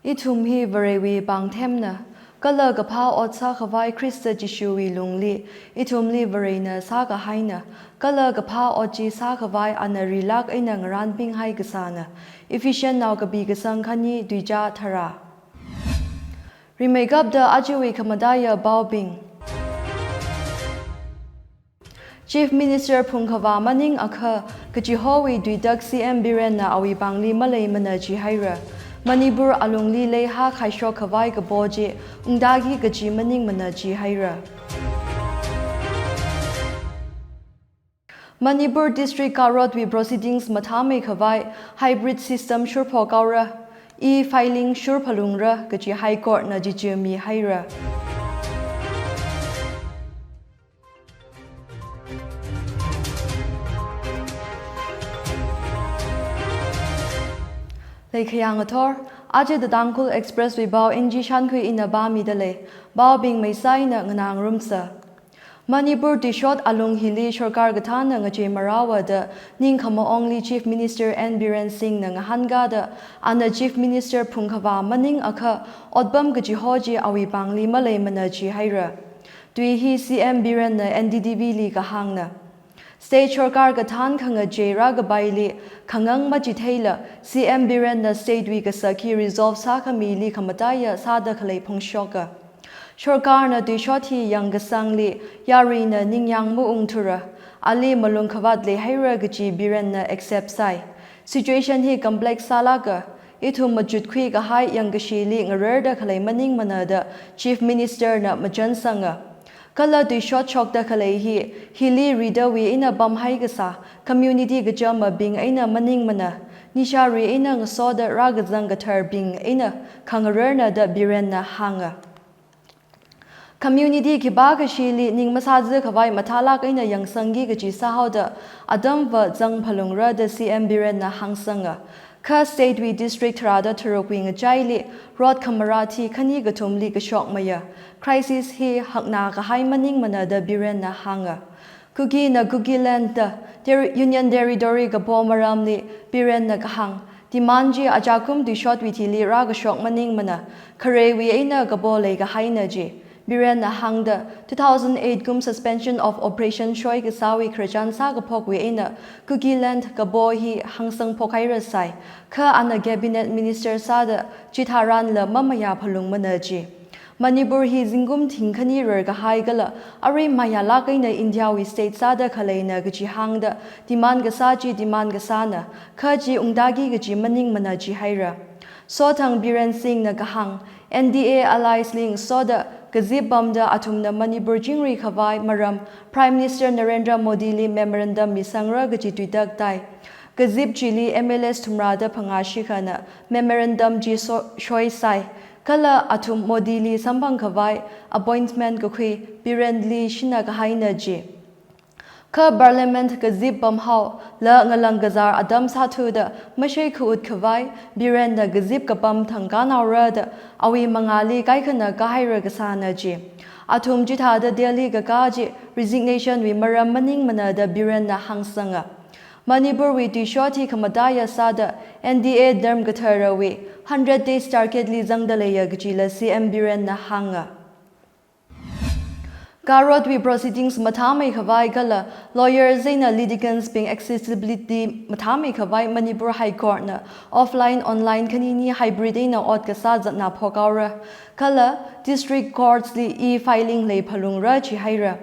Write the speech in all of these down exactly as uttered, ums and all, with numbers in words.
Ithum hi Varewui pāngthemna, kala kaphā ot sākhavai Khrista Jishuwui lungli ithumli Varena sākahaina, kala kaphā ot chi sākhavai ana rilāk eina ngarānpinghai kasāna. Ephesians nao kapi kasang khani tuichā tharā. Rimeikapta ajawui khamataiya paobing. Chief Minister phungkhavā maningakha kachihowui tuitak C M Birenna awui pāngli maleimana jihaira. Manipur alungli leihā khaishok khavai kapo chi ungtāki kaji maningmana jihaira. Manipur District Karotwui proceedings mathāmeikhavai hybrid system shurphok haora, e-filing shurphalungra kaji High Court na jijimihaira. Leikhayā ngathor, aja The Tangkhul Express wui pao N G Shankhui ina pāmida lei, paobing maisai eina nganāngarumsa. Manipur tuishot alung hili sorkar kathāna ngachei marāva da ningkhamaongli Chief Minister N Biren Singh na ngahānkada, ana Chief Minister phungkhavā maningakha otpam kachiho chi awui pāngli maleimana jihaira. Tui hi C M Birenna N D T V li kahāngna. State sorkar kathān khangachei rākapaili khangang machitheila C M Birenna state wui kasak hi resolve sākhamili khamataiya sāda khalei phongshoka. Sorkarna tuishot hi yangkasangli yaruina ningyāng maungthura, ali malung khavāt leihaira kaji Birenna accept sai. Situation hi complex sālāka, ithum machutkhui kahai yangkashili ngararda khalei maningmana da Chief Minister na machansanga. Kala tuishot shokda khalei hi, hili ridawui eina pamhai kasā, community kachamabing eina maningmana, nishāri eina ngasoda rākazang katharbing eina khangararna da Birenna hānga. Community khipākashili ning masāzakhavai mathālāk eina yangsangki kaji sāhaoda, atamva zangphalungra da C M Birenna hāngsanga. Kha state wui district tharāda tharukwui ngachaili road khamarā thi khani kathumli kashokmaya. Crisis hi hakna kahai maningmana da Birenna hānga. Kukina Kukiland da Ter-, Union Territory kapo maramli Birenna kahāng, demand chi ajakum tuishotwui thili rākashok maningmana, kharewui eina kapo leikahaina ji. Birenna hāngda, two thousand eight kum Suspension of Operation shoi kasāwui khararchan sākaphokwui eina Kukiland kapo hi hāngsangphok haira sai, kha ana Cabinet Minister sāda chitharanla mamayāphalungmana ji. Manipur hi zingkum thingkhani rarkahai kala arui mayālāk eina India wui state sāda khaleina kaji hāngda, demand kasā chi demand kasāna, kha chi ungtāki kaji maningmana jihaira. Sothang Biren Singh na kahāng, N D A alliance li ngasoda kazip pamda athumna Manipur chingri khavai maram Prime Minister Narendra Modi li memorandum misangra kaji tuitak tai. Kazip chili M L As thumrāda phangā shikhana memorandum chi so-, shoi sai. Kala athum Modi li samphang khavai appointment kakhui Biren li shina kahaina ji. Kha Parliament kazip pamhaola ngalang kazar atam sāthuda mashei khut khavai Birenna kazip kapam thang kanaora da awui mangāli kaikhana kahaira kasāna ji. Athum chithāda Delhi kakā chi resignation wui maram maningmana da Birenna hāngsanga. Manipur wui tuishot hi khamataiya sāda N D A term katharawui hundred days target li zangda leiya kajila C M Birenna hānga. Karotwui proceedings mathāmeikhavai kala lawyers eina litigants bing accessibility mathāmeikhavai Manipur High Court na offline, online khanini hybrid eina ot kasā zatna phok haora. Kala district courts li e-filing leiphalungra jihaira.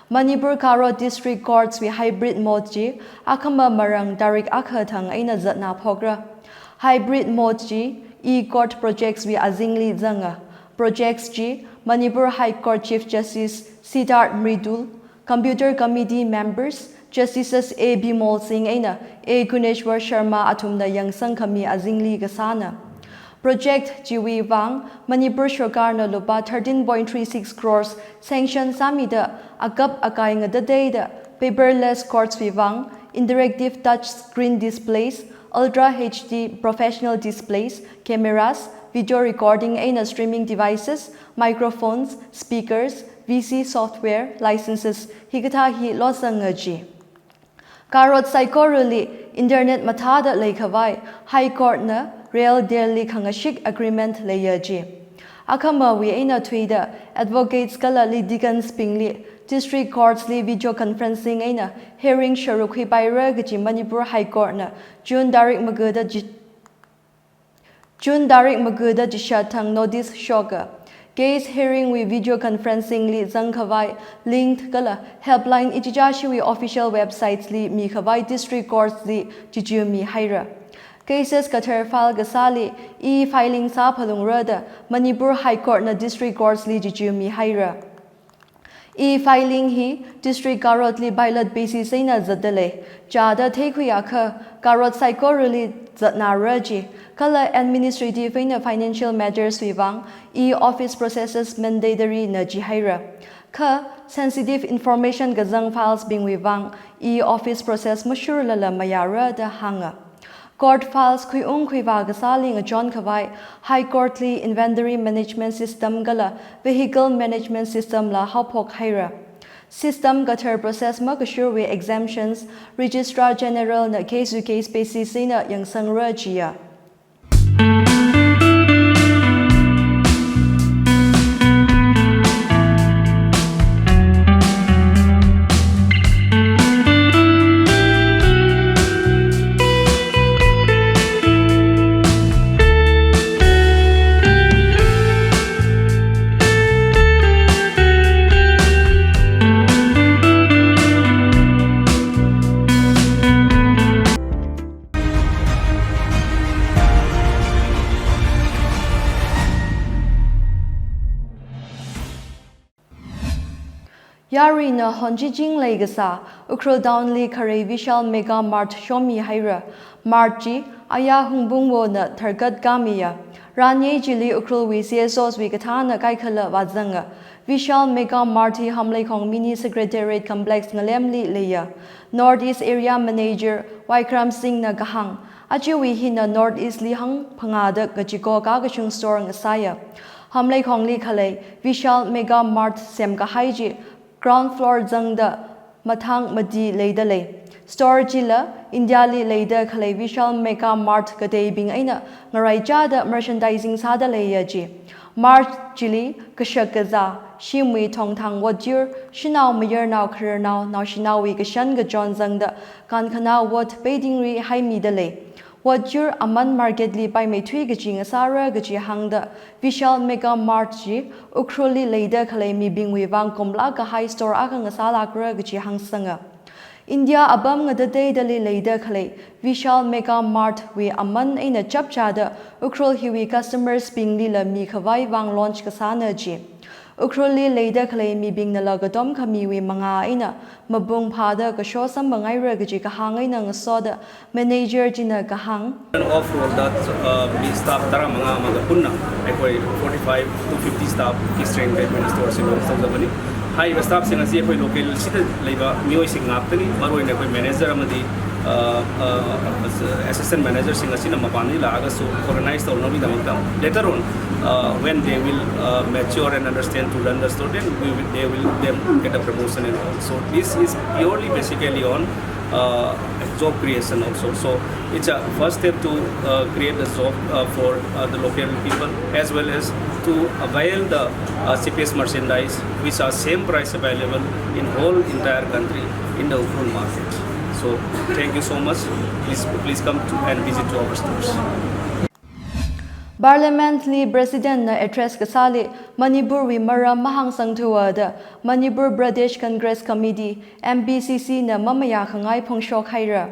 Manipur Karot District Courts wui hybrid mode chi akhama marang tarik akha thang eina zatna phokra. Hybrid mode chi e-court projects wui azingli zanga. Projects chi Manipur High Court Chief Justice Siddharth Mridul, Computer Committee members, Justices A Bimol Singh eina A Guneshwar Sharma athumna yangsangkhami azingli kasāna. Project chiwui vang Manipur sorkarna lupā thirteen point three six crores sanction sāmida akap akai ngatateida paperless courts wui vang interactive touch screen displays, ultra H D professional displays, cameras, video recording eina streaming devices, microphones, speakers, V C software licenses hikathā hi losanga ji. Karot saikorali internet mathāda leikhavai High Court na Rail Delhi khangashik agreement leiya ji. Akhama wui eina thuida advocates kala litigants bingli district courts li video conferencing eina hearing sharuk khuipaira kaji Manipur High Court na June tarik magada ji-, June tarik magada jishat thang notice shoka. Case hearing wui video conferencing li zangkhavai link kala helpline ichichāshiwui official websites li mikhavai district courts li jijumi haira. Cases kathar file kasāli e-filing sāphalungra da Manipur High Court na district courts li jijumi haira. E-filing hi district karotli ballot basis eina zatdalei. Chāda theikhuiakha karot saikorali zatnara ji. Kala administrative eina financial matters wui vang e-office processes mandatory na jihaira. Kha sensitive information kazang files bingwui vang e-office process mashurlala mayāra da hānga. Court files khuiung khuivā kasāli ngachon khavai High Court li inventory management system kala vehicle management system la haophok haira. System kathar process makashurwui exemptions Registrar General na case to case basis eina yangsangra jiya. Yaruina honchiching leikasā, Ukhrul Town li kharei Vishal Mega Mart shomi haira. Mart chi aya Hungbungwona tharkat kamiya. Ranye chili Ukhrulwui C S Os wui kathāna kaikhala vāzanga. Vishal Mega Mart hi Hamleikhong Mini Secretariat Complex ngalemli leiya. North East Area Manager Vikram Singh na kahāng, achiwui hina North East li hangphangāda kachiko kakashung store ngasāya. Hamleikhongli khalei Vishal Mega Mart semkahai chi ground floor zangda mathang mati leidalei. Store chila India li leida khalei Vishal Mega Mart kateibing eina ngaraichāda merchandising sāda leiya ji. Mart chili kashak kazā, shimwui thongthang otyur, shanao mayarnao khararnao, naoshinaowui kashan kachon zangda kankhanao ot peitingri haimidalei. Otyur aman market li paimeithui kaji ngasāra kaji hāngda Vishal Mega Mart chi Ukhrulli leida khalei mibingwui vang kumlāk kahai store akha ngasālākra kaji hāngsanga. India apam ngatateidali leida khalei Vishal Mega Mart wui aman eina chapchāda Ukhrul hiwui customers binglila mikhavai vang launch kasāna ji. Ukhrulli leida khalei mibingnala katom khamiwui mangā eina mapung phāda kasho samphangaira kaji kahāng eina ngasoda manager china kahāng. Overall that, uh, mi staff tarāmangā amalaga punna ꯑꯩꯈꯣꯏ forty-five to fifty staff ꯀꯤ strength ꯑꯩꯈꯣꯏꯅ store ꯑꯁꯤ launch ꯇꯧꯖꯕꯅꯤ꯫ ꯍꯥꯏꯔꯤꯕ staff ꯁꯤꯡ ꯑꯁꯤ ꯑꯩꯈꯣꯏ local ꯁꯤꯗ ꯂꯩꯕ ꯃꯤꯑꯣꯏꯁꯤꯡ ꯉꯥꯛꯇꯅꯤ꯫ ꯃꯔꯨꯑꯣꯏꯅ ꯑꯩꯈꯣꯏ manager ꯑꯃꯗꯤ, ꯑ, ꯑ, assistant manager ꯁꯤꯡ ꯑꯁꯤꯅ ꯃꯄꯥꯟꯗꯒꯤ ꯂꯥꯛꯑꯒꯁꯨ organize ꯇꯧꯅꯕꯒꯤꯗꯃꯛꯇ later on, uh, when they will, uh, mature and understand to run the store, then we will, they will, them get a promotion and all. So this is purely basically on, uh, job creation also. So it's a first step to, uh, create the job, uh, for, uh, the local people as well as to avail the, uh, C P S merchandise which are same price available in whole entire country in the Ukhrul market. So thank you so much. Please, please come to and visit to our stores. Parliament li President na address kasāli Manipur wui maram mahāngsangthuwa da Manipur Pradesh Congress Committee, M P C C na mamayākhangai phongshok haira.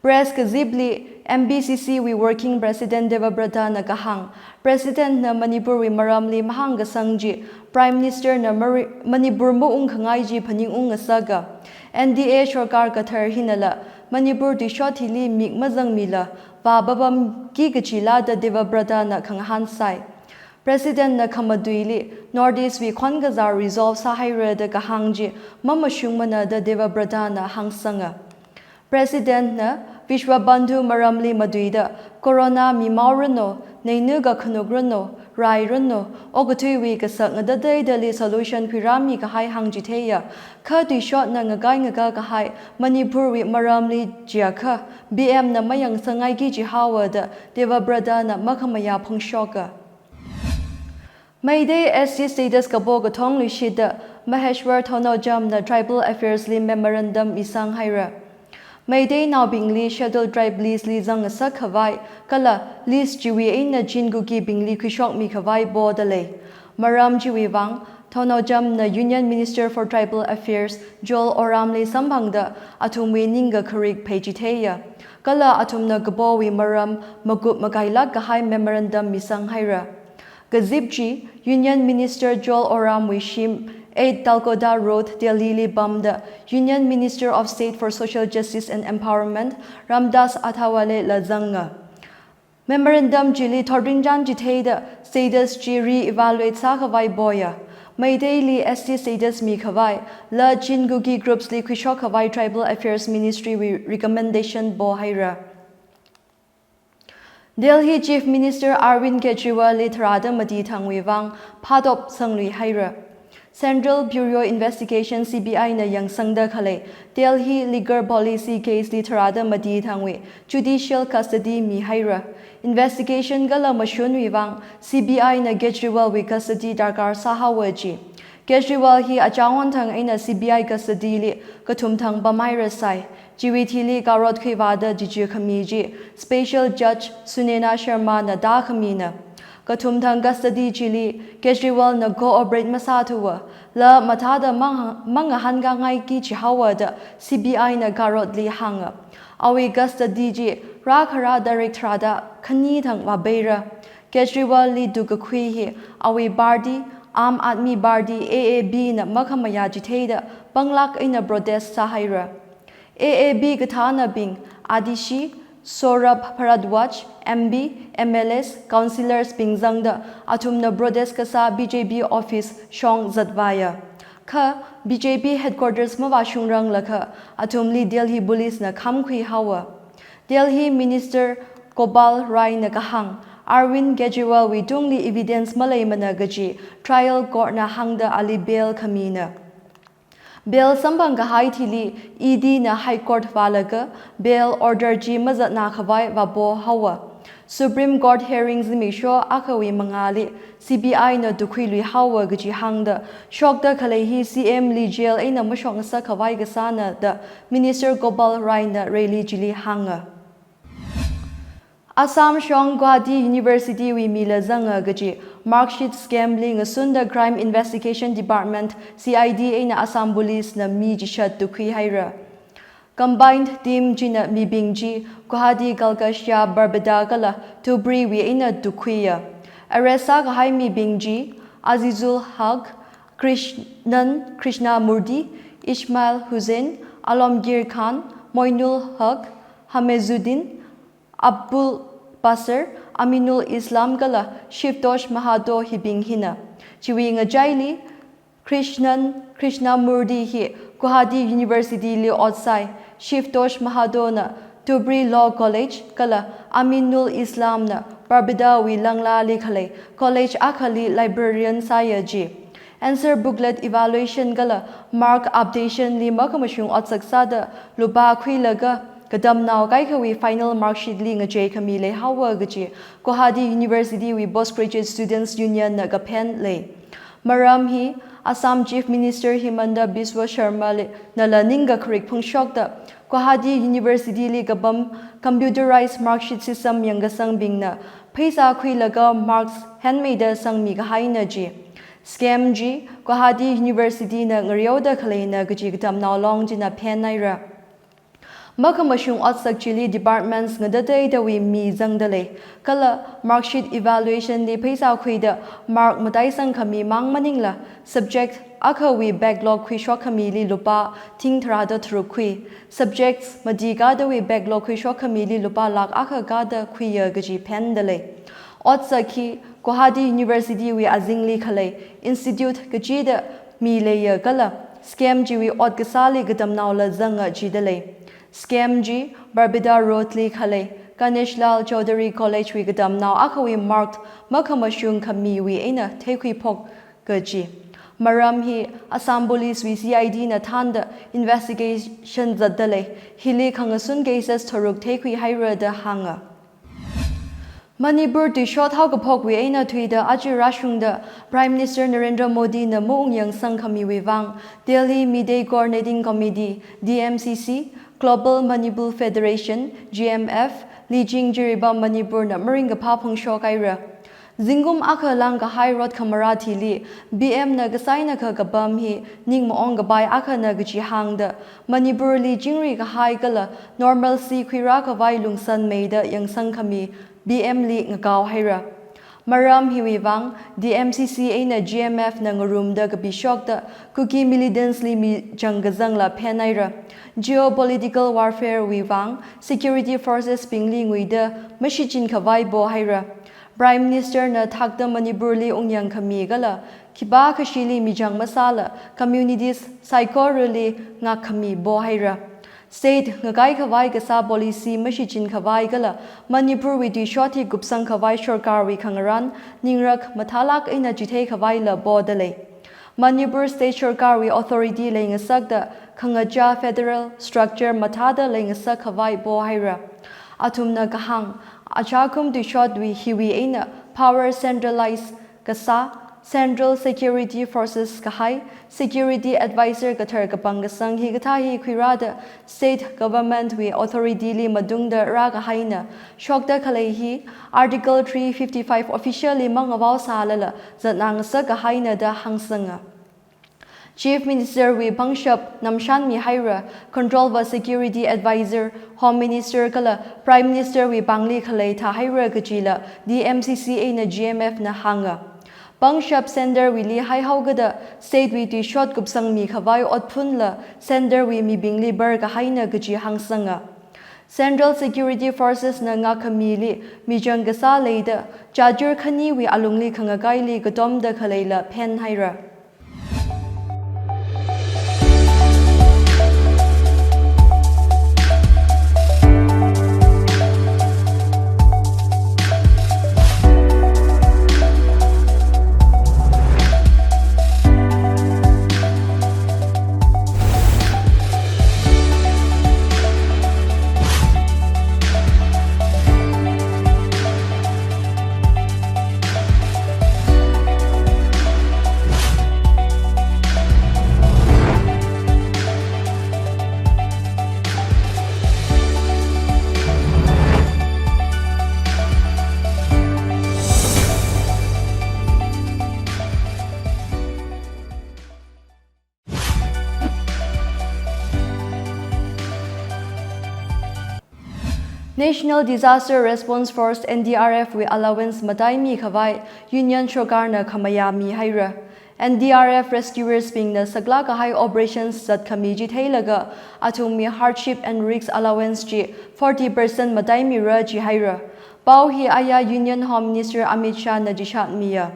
Press kazipli M P C C wui Working President Debabrata na kahāng, President na Manipur wui maramli mahāngkasang chi Prime Minister na Mari-, Manipur maungkhangai chi phaningung ngasaka. N D A sorkar kathar hinala Manipur tuishot hili mik mazangmila vāpapamki kachila da Debabrata na khangahān sai. President na khamatuili North East wui khon kazā resolve sāhaira da kahāng chi mamashungmana da Debabrata na hāngsanga. President na Vishwabandhu maramli matuida, Corona mimaoranu, neinu kakhanuk ranu, rai ranu, okathuiwui kasak ngatateidali solution khuirāmi kahai hāngchitheiya, kha tuishotna ngakai ngaka kahai Manipurwui maramli jiakha, B M na mayangsanghaiki jihaowa da Debabrata na makhamayā phongshoka. Meitei S T status kapo kathong luishida Maheshwar Thounaojam na Tribal Affairs li memorandum misanghaira. Meitei naobingli Scheduled Tribe list li zangngasak khavai, kala list chiwui eina Chin Kuki bingli khuishokmi khavai poda lei. Maram chiwui vang, Thounaojam na Union Minister for Tribal Affairs Joel Oram li samphangda athumwui ningkakharik pheichitheiya. Kala athumna kapowui maram makup makailāk kahai memorandum misanghaira. Kazip chi, Union Minister Joel Oram wui shim eight Talkota Road, Delhi li pamda Union Minister of State for Social Justice and Empowerment, Ramdas Athawale la zanga. Memorandum chili thotrinchān chitheida status chi re-evaluate sākhavai poya. Meiteili S T status mikhavai, la Chin Kuki groups li khuishok khavai Tribal Affairs Ministry wui recommendation pohaira. Delhi Chief Minister Arvind Kejriwal li tharāda mati thangwui vang phatop sangluihaira. Central Bureau Investigation, C B I na yangsangda khalei Delhi liquor policy case li tharāda mati thangwui judicial custody mihaira. Investigation kala mashunwui vang C B I na Kejriwal wui custody darkar sāhaowa ji. Kejriwal hi achāngwon thang eina C B I custody li kathum thang pamhairasai. Chiwui thili karot khuivāda jiji khami chi Special Judge Suneena Sharma na tākhamina. Kathum thang custody chili Kejriwal na cooperate masāthuwa, la mathāda mang-, mangahānkāngaiki jihaowa da C B I na karotli hānga. Awui custody chi rākhara tarik tharāda khani thang vāpeira. Kejriwal li tukkakhui hi awui party, Aam Aadmi Party, A A P na makhamayā chitheida panglāk eina protest sāhaira. A A P kathānabing, Adishi, Saurabh Bhardwaj, M P, M L As, councillors bing zangda athumna protest kasā B J P office shong zatvāya. Kha B J P headquarters mavāshungranglakha athumli Delhi Police na khamkhuihaowa. Delhi Minister Gopal Rai na kahāng, Arvind Kejriwal wui tungli evidence maleimana kaji trial court na hāngda ali bail khamina. Bail samphang kahai thili E D na High Court vālaga bail order chi mazatnā khavai vāpohaowa. Supreme Court hearing zimiksho akhawui mangāli C B I na tukkhuiluihaowa kaji hāngda, shokda khalei hi C M li jail eina mashokngasak khavai kasāna da Minister Gopal Rai na rally chili hānga. Assam shong Guwahati University wui mila zanga kaji marksheet scam li ngasunda Crime Investigation Department, C I D eina Assam Police na mi chishat tukkhuihaira. Combined team china mibing chi Guwahati, Kalkashya, Barbada kala Dhubri wui eina tukkhuiya. Arrest sākahai mibing chi Azizul Haq, Krishnan Krishnamurthy, Ismail Hussain, Alamgir Khan, Moinul Haq, Hamezuddin, Abul Basir, Aminul Islam kala Shivtosh Mahato hibing hina. Chiwui ngachaili Krishnan Krishnamurthy hi Guwahati University li otsai, Shivtosh Mahato na Dhubri Law College kala Aminul Islam na Barbada wui langlāli khalei college akhali librarian sāya ji. Answer booklet evaluation kala mark updation li makhamashung otsak sāda lupā khuilaga katamnao kaikhawui final marksheet li ngachei khami leihaowa kaji Guwahati University wui Postgraduate Students Union na kaphen lei. Maram hi Assam Chief Minister Himanta Biswa Sarma li nala ningkakharik phungshokda Guwahati University li kapam computerized marksheet system yangkasangbingna pheisā khuilaga marks handmeida sangmi kahaina ji. Scam chi Guwahati University na ngareoda khaleina kaji katamnao long china phenhaira. Makhamashung otsak chili departments ngatateidawui mi zangda lei. Kala marksheet evaluation li pheisā khuida mark mataisang khami mang maningla subject akhawui backlog khuishok khamili lupā thing tharāda tharuk khui. Subjects mati kadawui backlog khuishok khamili lupā lakh akha kada khuiya kaji phenda lei. Otsak hi Guwahati University wui azingli khalei institute kachida mi leiya kala Scam chiwui ot kasāli katamnaola zanga jidalei. Scam chi Barbida Road li khalei Ganesh Lal Chaudhary College wui katamnao akhawui mark makhamashung khamiwui eina theikhuiphok kaji. Maram hi Assam Police wui C I D na thānda investigation zatdalei. Hili khangasun cases tharuk theikhuihaira da hānga. Manipur tuishot haokaphokwui eina thuida aja rāshungda Prime Minister Narendra Modi na maungyangsang khamiwui vang Delhi Meitei Coordinating Committee, D M C C, Global Manipur Federation, G M F, Lijing Jiribam Manipur na maringkaphā phongshokhaira. Zingkum akha langkahai rot khamarā thili B M na kasaina kha kapam hi ning maong kapai akhana kaji hāngda Manipur li chingri kahai kala normalcy khuirā khavai lungsanmeida yangsang khami B M li ngakaohaira. Maram hiwui vang D M C C eina G M F na ngarumda kapishokta Kuki militants li michang kazangla phenhaira. Geopolitical warfare wui vang security forces bingli nguida mashichin khavai pohaira. Prime Minister na thakta Manipur li ungyang khami kala khipākhashili michang masāla communities saikorali ngak khami pohaira. State ngakai khavai kasā policy mashichin khavai kala Manipur wui tuishot hi kupsang khavai sorkarwui khangarān ningrak mathālāk eina chithei khavaila podalei. Manipur State Sorkarwui authority leingasakta khangachā federal structure mathāda leingasak khavai pohaira. Athumna kahāng, achākum tuishotwui hiwui eina power centralize kasā, Central Security Forces kahai, Security Advisor kathar kapangkasang hikathā hi khuirāda State Government wui authority li matungda rākahaina. Shokta khalei hi Article three fifty-five officially mangavao sālala zatngasak kahaina da hāngsanga. Chief Minister wui pangshap namshanmihaira, control va Security Advisor, Home Minister kala Prime Minister wui pāngli khalei thāhaira kajila D M C C eina G M F na hānga. Pangshap Centre wuili haihaokada State wui tuishot kupsangmi khavai otphunla Centre wui mibingli bar kahaina kaji hāngsanga. Central Security Forces na ngak khamili michang kasā leida, chachur khaniwui alungli khangakaili katomda khaleila phenhaira. National Disaster Response Force, N D R F wui allowance mataimi khavai Union Sorkarna khamayā mihaira. N D R F rescuers bingna saklāk kahai operations zatkhami chi theilaga athumwui hardship and risk allowance chi forty percent mataimira jihaira. Pao hi aya Union Home Minister Amit Shah na chishatmiya.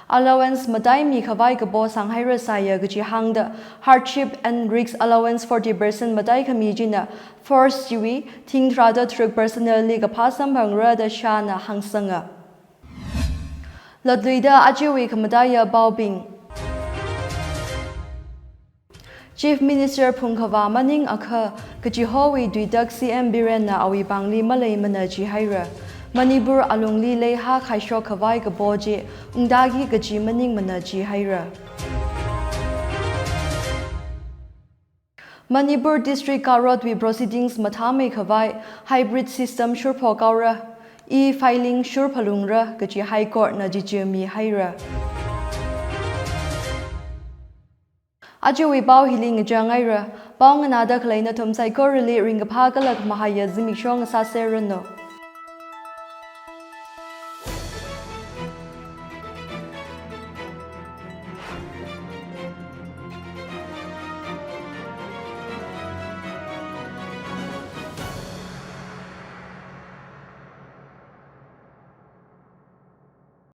Allowance mataimi khavai kapo sānghaira sāya kaji hāngda hardship and risk allowance forty percent mataikhami china force chiwui thing tharāda tharuk personnel li kaphā samphangra da Shah na hāngsanga. Latluida ajawui khamataiya paobing. Chief Minister phungkhavā maningakha kachihowui tuitak C M Biren na awui pāngli maleimana jihaira. Manipur alungli leihā khaishok khavai kapo chi ungtāki kaji maningmana jihaira. Manipur District Court wui proceedings mathāmei khavai hybrid system shurphok haora, e-filing shurphalungra kaji High Court na chichimihaira. Ajawui pao hili ngachāngaira. Pao nganāda khalei nathum saikorali ringkaphā kala mahaiya zimiksho ngasāserranu.